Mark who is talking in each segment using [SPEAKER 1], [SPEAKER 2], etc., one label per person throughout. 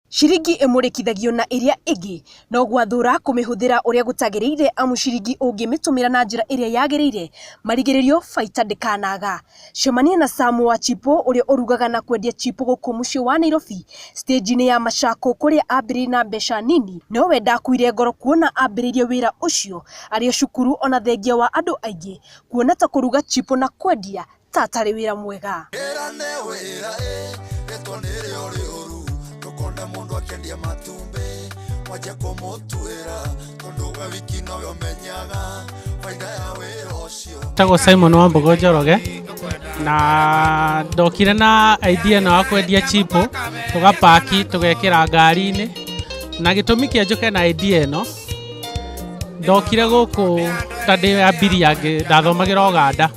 [SPEAKER 1] Ciringi ĩmũrĩkithagio na ĩrĩa ĩngĩ no gwathũra kũmĩhũthĩra ũrĩa gũtagĩrĩire amu ciringi ũngĩmĩtũmĩra na njĩra ĩrĩa yagĩrĩire marigĩrĩrio baita ndĩkanaga. Cemania na Sam wa Chipo ũrĩa ũrugaga na kwendia chipo gũkũ mũciĩ wa Nairobi stage-inĩ ya Machako kũrĩa ambĩrĩirie na mbeca nini nowe ndakuire ngoro kuona ambĩrĩirie wĩra ũcio arĩ o cukuru ona thengia wa andũ aingĩ kuona ta kũruga chipo na kwendia ta atarĩ wĩra mwega.
[SPEAKER 2] Wĩra nĩ wĩra ĩ, rĩtwa nĩrĩo rĩũru, ndũkone mũndũ akĩendia matumbĩ wanjia kũmũtuĩra, tondũ we wiki nowe ũmenyaga baida ya wĩra ũcio.
[SPEAKER 3] Tagwo Simon Wambugu Njoroge na ndokire na idea ĩno ya kwendia chipo tũgapaki tũgekĩra ngari-inĩ, na gĩtũmi kĩa njũke na idea ĩno, ndokire gũkũ ta ndĩ abiria ndathomagĩra Ũganda,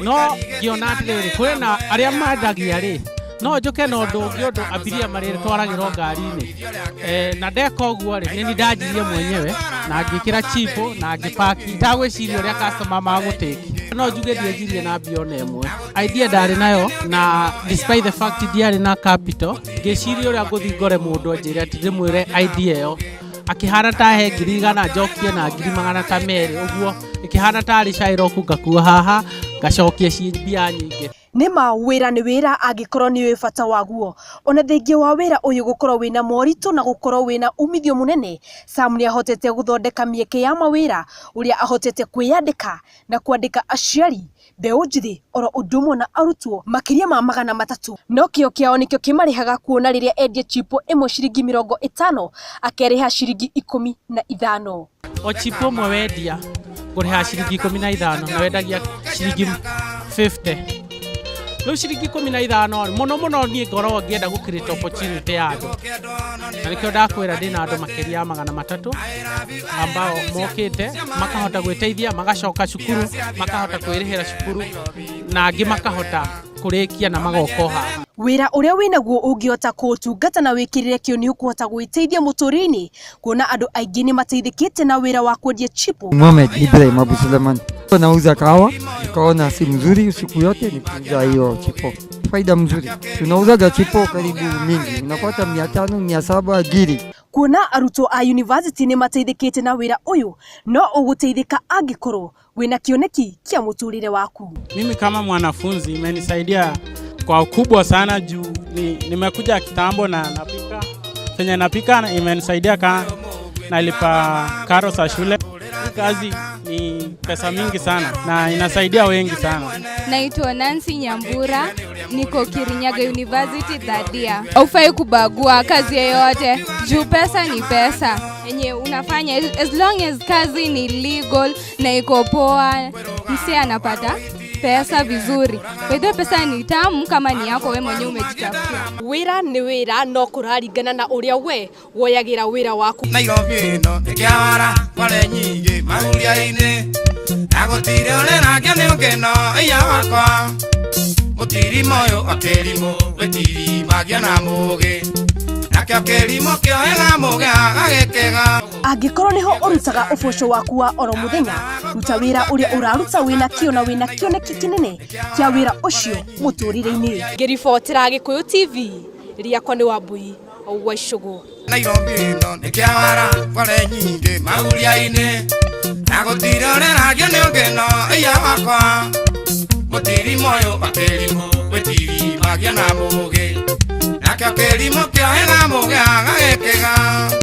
[SPEAKER 3] no ngĩona atĩrĩrĩ, kũrĩ na arĩa mendagia rĩ, no njũke na ũndũ ũngĩ, ũndũ abiria marĩtwaragĩrwo ngari-inĩ. Na ndeka ũguo rĩ, nĩ niĩ ndanjirie mwenyewe na ngĩkĩra chipo na ngĩpaki itagwĩciria ũrĩa customer magũtĩki. No njuge ndianjirie na mbia ona ĩmwe, idea ndarĩ nayo, na despite the fact ndiarĩ na capital, ngĩciria ũrĩa ngũthiĩ ngore mũndũ anjĩre atĩ ndĩmwĩre idea ĩyo, akĩhana ta he 100,000 njokie na 200,000 ũguo, ĩkĩhana tarĩ Shylock ngakua haha ngacokia ci mbia nyingĩ.
[SPEAKER 1] Nĩma wĩra nĩ wĩra angĩkorwo nĩ ũĩ bata waguo. Ona thengia wa wĩra ũyũ gũkorwo wĩna moritũ na gũkorwo wĩna umithio mũnene, Sam nĩ ahotete gũthondeka mĩeke ya mawĩra ũrĩa ahotete kwĩyandĩka na kwandĩka aciari, mbeũ njĩthĩ oro ũndũ ũmwe na arutwo makĩria ma 300. No kĩo kĩao nĩkĩo kĩmarĩhaga kuona rĩrĩa endia chipo ĩmwe ciringi 50 akerĩha ciringi 15.
[SPEAKER 3] O chipo ĩmwe wendia ngũrĩhaga ciringi 15 na wendagia ciringi 50. Rĩu ciringi 15 rĩ, mũno mũno niĩ ngoragwo ngĩenda gũ create opportunity ya andũ, na nĩkĩo ndakwĩra ndĩna andũ makĩria ya 300 ambao mokĩte makahota gwĩteithia, magacoka cukuru makahota kwĩrĩhĩra cukuru, na angĩ makahota kũrĩkia na magoka o haha.
[SPEAKER 1] Wĩra ũrĩa wĩnaguo ũngĩhota kũũtungata na wĩkĩrĩre kĩo nĩ ũkũhota gwĩteithia mũtũrĩre-inĩ, kuona andũ aingĩ nĩ mateithĩkĩte na wĩra wa kwendia chipo.
[SPEAKER 4] Mohamed Ibrahim Abu Suleiman. Nauza kahawa, nikaona si mzuri usiku yote nikiuza hiyo chipo. Faida mzuri. Tunauzaga chipo karibu mingi, unapata 500, 700 giri.
[SPEAKER 1] Kuona arutwo a university nĩ mateithĩkĩte na wĩra ũyũ, no ũgũteithĩka angĩkorwo wĩna kĩoneki kĩa mũtũrĩre waku.
[SPEAKER 5] Mimi kama mwanafunzi imenisaidia kwa ukubwa sana juu nimekuja kitambo na napika. Penye napika imenisaidia nalipa karo za shule. Hii kazi ni pesa mingi sana na inasaidia wengi sana.
[SPEAKER 6] Naitwa Nancy Nyambura, niko Kirinyaga University third year. Haufai kubagua kazi yoyote juu pesa ni pesa yenye unafanya, as long as kazi ni legal na iko poa, msee anapata pesa vizuri. Kwa hivyo pesa ni tamu kama ni yako wewe mwenyewe umejitafutia.
[SPEAKER 1] Wĩra nĩ wĩra no kũraringana na ũrĩa we woyagĩra wĩra waku.
[SPEAKER 7] Nairobi ĩno ĩkĩawara kware nyingĩ mahuria-inĩ, na gũtirĩ ũrĩ nake nĩ ũkĩno iya wakwa. Mũtirima ũyũ akĩrimũ wĩtirimagia na mũgĩ, nakĩo kĩrimũ kĩohĩga mũgĩ agagĩkĩga.
[SPEAKER 1] Angĩkorwo nĩho ũrutaga ũboco waku wa oro mũthenya, ruta wĩra ũrĩa ũraruta wĩna kĩo na wĩna kĩoneki kĩnene kĩa wĩra ũcio mũtũrĩre-inĩ. Ngĩribotera Gĩkũyũ TV, rĩakwa nĩ Wambui wa Icũgũ.
[SPEAKER 7] Nairobi ĩno nĩkĩawara kware nyingĩ mahuria-inĩ, na gũtirĩ ũrĩ nake nĩ ũkĩno iya wakwa. Mũtirima ũyũ akĩrimũ wĩtirimagia na mũgĩ, nakĩo kĩrimũ kĩohĩga mũgĩ agagĩkĩga.